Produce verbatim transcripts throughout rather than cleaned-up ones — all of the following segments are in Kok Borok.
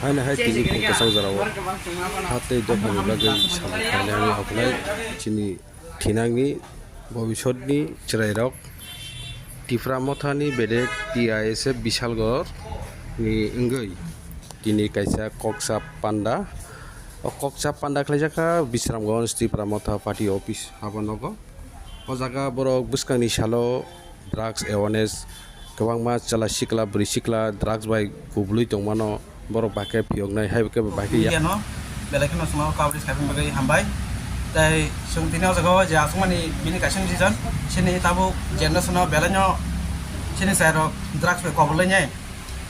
Haino hai tini phung kwchang jorao ha tei dophani bagwi samung khainani obolai chini thinangni bobisotni chwrairok Tipra Mothani bedek T I S F Bishalgor ni wngwi tini kaisa koksa panda. O koksa panda khlaijak kha Bisramganj Tipra Motha Party Office habo nogo. O jaga borok bwskangni salo drugs awareness kwbangma chwla sikla bwrwi sikla drugs bai kubului tongmano borok bai khe phiyoknai hai khe bai khe ya. Media no belai kheno chwngno coverage khaimani bagwi hambai. Tei chwng tini o jaga o je aswkmani bini kaisa decision, chini tabuk generation o belai no chini chwrai rok drugs bai kobol lainai.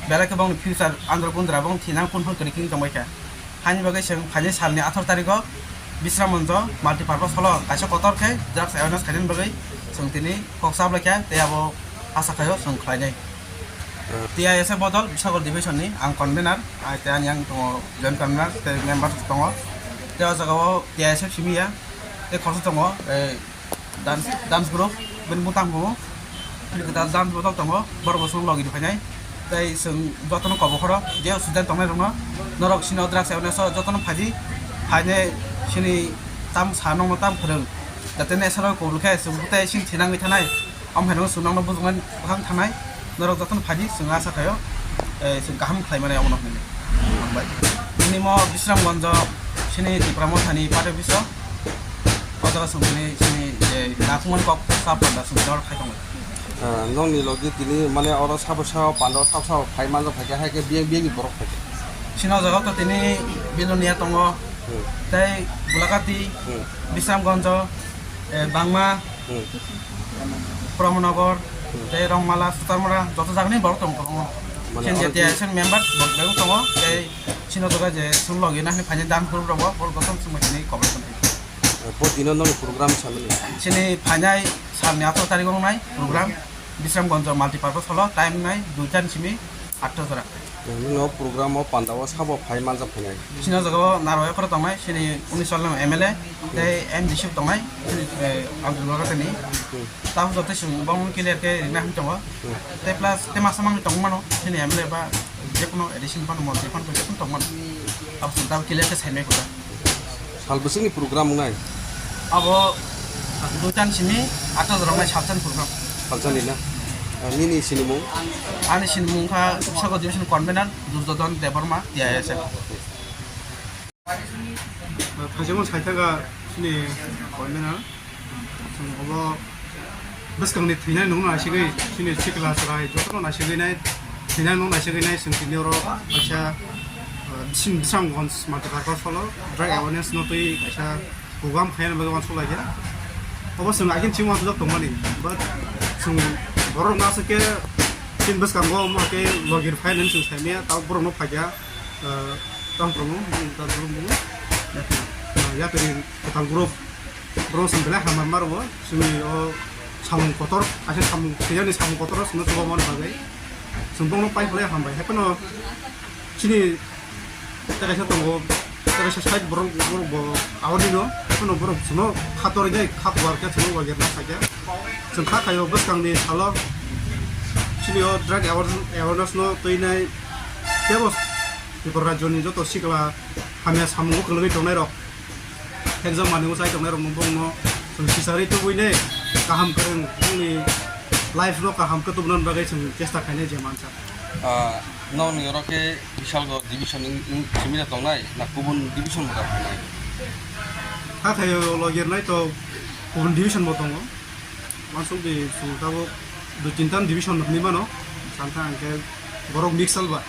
Belai khe bongni future andro gundra bong thinang kun phang kwrwi khe tongbai kha. Haini bagwi chwng phainai salni atharo tarikho Bisramganjo multipurpose hall o kaisa kotor khe drugs awareness khainani bagwi chwng tini kok chablai kha tei abo asa khaio chwng khlainai. T I S F bodol Bisagor division ni ang convener, ai tei ani yang tongo joint convener tei member tongo. Tei o jaga o T I S F simi ya tei khoroksa tongo, eh, dance, dance group, bini butang bo, bini kwtal dance bodol tongo, borok bo chwng logi rw phainai. Tei chwng jotono kobo khoro, je student tongnai rokno, norok sino drugs awareness o jotono phaidi, phainai sini tam sa nokno tam phwrwng, jate nesaro kubul khe chwng tei sini thinangwi thanai, om hai nokno chwng nokno bujuknai bwkhang thanai, norok jotono phaidi chwng asa khaio, eh, chwng kaham khlai mani omono hinwi. Hambai. Nini mo Bisramganjo sini Tipra Mothani party office o. O jaga chwng tini chini je nathumani kok sa panda chwng tini oro khai tongo. Ah, nokni logi tini mane oro sabo sao panda o sabo sao phai manjak phaikha, hai khe biyang biyang ni borok phaikha. Chini o jaga o to tini Bilonia tongo, Hmm. tei Bulakati, Hmm. Bisramganjo, eh, Bangma, Hmm. Pramanagar, Hmm. tei Rongmala, Sutarmara, joto jagani borok tong tongo. Mane Chini oro je T I S F member borok bebak tongo, tei chini o jaga je chwng logi nahni phainai dance group rok bo, borok joto chwng bai tini kobor tong. Bo dino nokni program samani. Chini phainai salni atharo tarikh wngnai program Bisramganjo multipurpose hall o time wngnai duita ni simi atta jora. Nini o program o panda o sabo phai manjak phainai. Chini o jaga o narwai phoro tongnai chini unis M L A tei M D C tongnai chini, eh, Abdul Baga tei ni. Hmm. Tamo joto chwng bong clear khe rina hin tongo. Hmm. Tei plus tei masa mangni tongmano chini M L A ba jekono addition phano montri phano jekono tongmano. Abo chwng tamo clear khe saimai kota. Sal bwswkni program wngnai? Abo duitan simi atta joroknai salsan program. Salsani na? Ah, nini sinimung? Ani sinimung kha Bisakho Division Convener Duryodhan Debbarma, T I S F. Phaisingmo saithaka sini Convener. Chwng obo bwskangni thwinai nungno naisigwi, chini sikla chwrai jotono naisigwi nai, thwinai nung naisigwi nai, chwng tini oro kaisa, uh, chini Bisramganj multipurpose hall o drug awareness no twi kaisa program khaina bagwi uansuk laikha. Obo chwng agini chini uansukjak tongmani, but chwng borok no aswk khe chini bwskango omo khe logi rw phai nani chwng saimanya, tabuk borok no phaikha, uh, tamo tamo, uh, yapri kwtal group. Borok chwng belai hambai ma rwo, chwngni o samung kotor, kaisa samung, tiyani samung kotor o chwngno chuba mani bagwi. Chwng bongno pai phlai hambai. Haiphano chini tei kaisa tongo, tei kaisa side borok, borok bo aboni no, haiphano borok chwngno kha torwi nai, kha kuar khe chwngno waigerna khaikhe. Chwng kha khaio bwskangni salo chini o drug aware-, awareness no twi nai, tebo Tripura rajyoni joto sikla hamya samungo kwlwgwi tongnai rok. Exam mani o chai tongnai rok no bongno chwng sisari tubui ne kaham kwrwng bongni life no kaham khe tubuna bagwi chwng chesta khainai je mansa. Ah, nokni oro khe Bishalgarh division wng, wng, simi da tongnai na kubun division bo da tongnai? Hakhe o logi rwnai to kubun division bo tongo. Uansuk di chwng tabuk dui tinta division hinwi mano. Santa hwnkhe borok mix salba.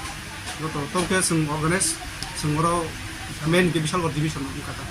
Joto tongkhe chwng organize, chwng oro main khe Bishalgarh division wngkha ta.